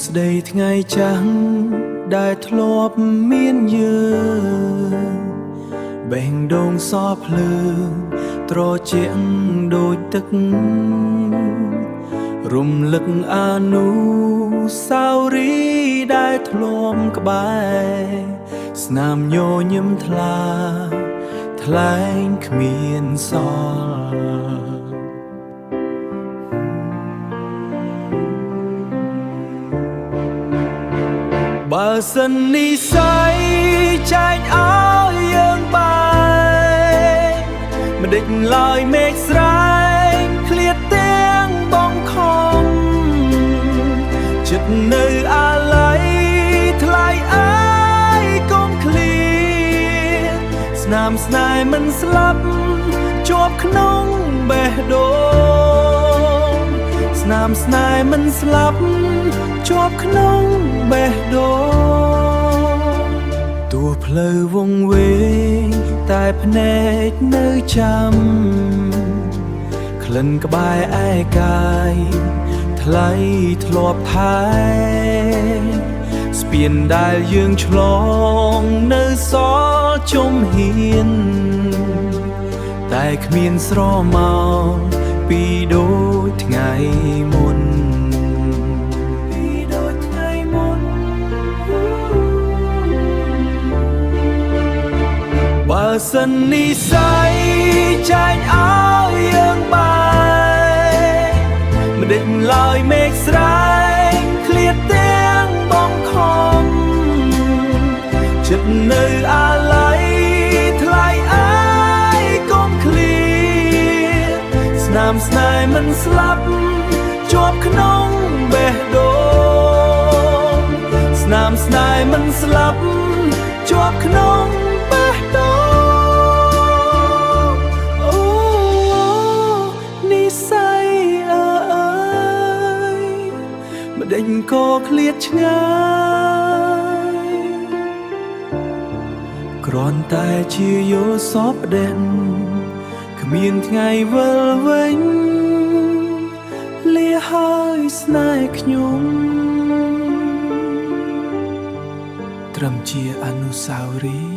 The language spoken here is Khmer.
ស្ដីថ្ងៃចាំងដែលធ្លាប់មានយើងបេះដូងសភ្លើងត្រជាក់ដូចទឹករំលឹកអនុស្សាវរីយ៍ដែលធ្លាប់ក្បែរស្នាមញញឹមថ្លាថ្លែងគ្មានសល់បើសិននិស័យចែកឲ្យយើងបែកម្ដេចឡើយមេឃស្រែងឃ្លាតទាំងបងខំចិត្តនៅអាល័យថ្លៃអើយកុំឃ្លាតស្នាមស្នេហ៍មិនស្លាប់ជាប់ក្នុងបេះដូងស្នាមស្នេហ៍មិនស្លាប់ជាប់ក្នុងបេះដូងទោះផ្លូវវង្វេងតែភ្នែកនៅចាំក្លិនក្បែរឯកាយថ្លៃធ្លាប់ថែស្ពានដែលយើងឆ្លងនៅសល់ជំហានតែគ្មានស្រមោលពីដូចថ្ងៃមុនបើសិននិស័យចែកឲ្យយើងបែកម្ដេចឡើយមេឃស្រែងឃ្លាតទាំងបងខំចិត្តនៅអាល័យថ្លៃអើយកុំឃ្លាតស្នាមស្នេហ៍មិនស្លាប់ជាប់ក្នុងបេះដូងស្នាមស្នេហ៍មិនស្លាប់ជាប់ក្នុងបេះដូងអូនិស័យអើយម្ដេចក៏ឃ្លាតឆ្ងាយគ្រាន់តែជាយោសពដេញគ្មានថ្ងៃវិលវិញលាហើយស្នេហ៍ខ្ញុំត្រឹមជាអនុស្សាវរីយ៍